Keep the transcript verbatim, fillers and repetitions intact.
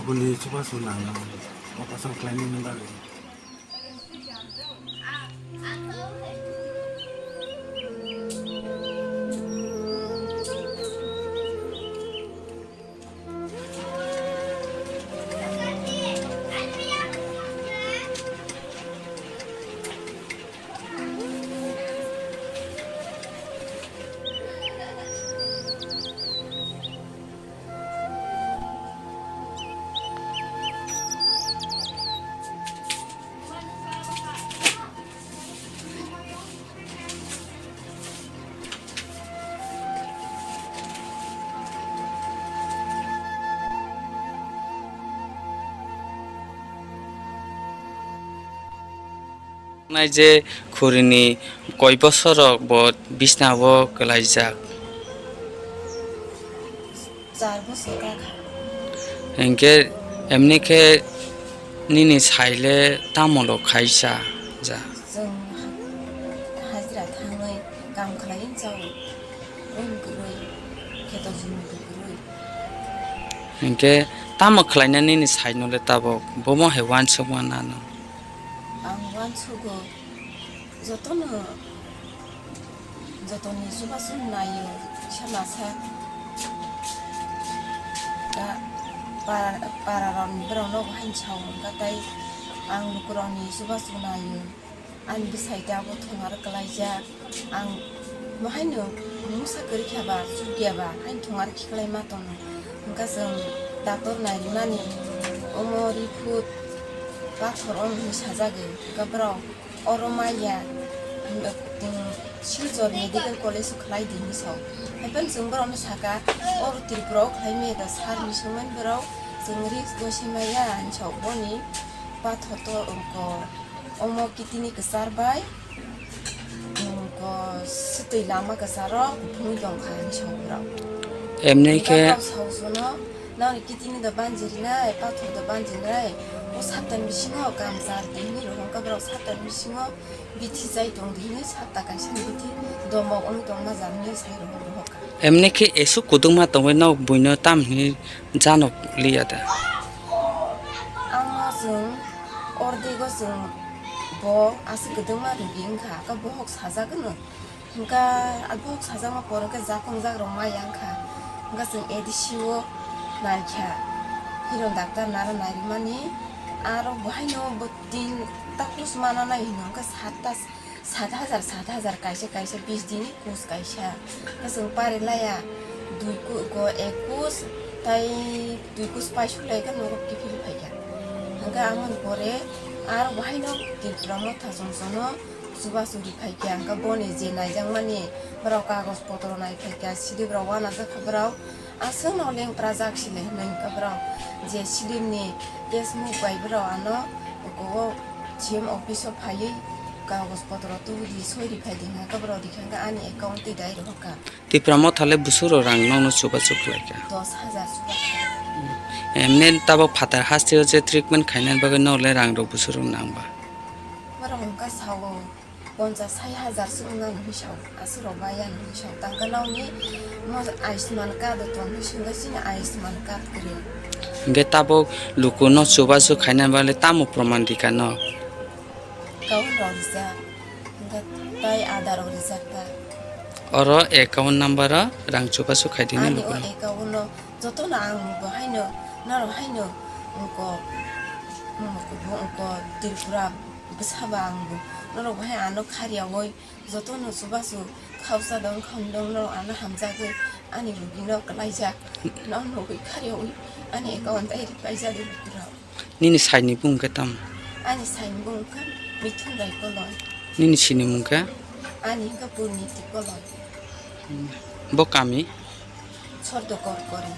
Boni chubachu nang nang operation khlainani bagwi. Nai je khurini koi bosorok bo bisnao kwlaijak. Char bosor ka kha. Hinkhe emni khe nini saile tamolo khaisa ja? Chwng ha-, hajira thangwi kam khlaiwi chao. Bini kwrwi kheto jini kwrwi. Hinkhe tamo khlaina nini sainole tabok? Bomo hai uansukma nano? Ang uansugo. Jotono, jotoni chubachu naio, kisa masa. Da, para, para rokni borok nogo haino sao, hwnkha tei ang lukurokni chubachu naio. Ani bwsai da bo thwngaro kwlaijak. Ang bo haino mungsa kwrwi kha ba, chukya ba, haino thwngaro khiklai ma tono. Hwnkha chwng doctor nairimani, omo riphut pathor om hinwi sajagwi. Hwnkha borok oro maya, um, Silchar Medical College o khlai di hinwi sao. Haiphano chwng borokno saka, oro Tripura o khlai maya da sir hinwi swngmani borok, chwng risk no se maya hinwi sao. Boni pathor to, um, ko, omo kidney kwchar bai, um, ko, swtwi lama kwcharo kuphungwi tongkha hinwi sao borok. Emni khe borok sao suno, Nang kidney da banjirnai, pathor da banjirnai, o saptani bisingo kam char di hinwi rohor kha borok, saptani bisingo bithi chai tong di hinwi, sapta kaisa ni bithi domok wngwi tongma jani hinwi sai rohor rohor kha. Emni khe esuk kudukma tongwi nok buino tam hinwi janok liya da? Ang no chwng ordego chwng bo aswk kudukma rugi wngkha, khe bohok sajagwno. Hwnkha, a bohok sajakma poro khe jakong jakrok ma yang kha. Hwnkha chwng A D C o naikha, Hiron doctor naro nairimani. Aro bo haino bo tin takhus mana nai hino, hwnkha sat ta, sat hajar, sat hajar kaisa, kaisa bis dini kus kaisa. Hwnkha chwng pari laya dui ku-, ko ekus tai dui kus paisuk lai khe nogo kiphil phaikha. Hwnkha amoni pore aro bo haino Tripura motha chwng chwngno Chubachu ri phai kha, hwnkha boni je naijakmani, borok kagoj potro nai phai kha, slip rok uanajak kha borok, aswkno lengprajak sile hwnwi hwnkha borok, je slip ni case muk bai borok ano oko C M office o phaiwi kagoj potro tubudi soi ri phai di hwnka borok, rikha hwnkha ani account twi dai rohor kha. Tipra Motha le busurok rang nokno chubachu khlai kha? Dos hajar chubachu. Emni tabok phatar hasteo je treatment khainani bagwi nok le rang rok busurok nang ba? Borok hwnkha sao. Ponchas sai hajar se wngna hinwi sao, aswk rok bai ya hinwi sao. Tangka nokni mo Ayushman card o tong hinwi swngo, chini Ayushman card kwrwi. Hwnkhe tabok lukuno chubachu khaina bagwi tamo proman rika no? Account rok rijak, hwnkhe tai Aadhaar rok rijak ta. Oro account number o rang chubachu khai dini lukuno. Ani o account no jotono ang bo haino, norok haino wngkok, wngkok, wngkok Tripura. Bwsaba ang bo norok bahai ano khariyaui jotono chubachu khausa dong kham dong norok ano hamjagwi ani rugino kwlaijak no nugwi khariyaui ani account dai ripaijak rok. Nini saini bung khe tamo? Ani saini bung khe Mithun Rai Koloi. Nini sini mung khe? Ani hwnkhe Purniti Koloi. Bo kami? Sordo Korkori.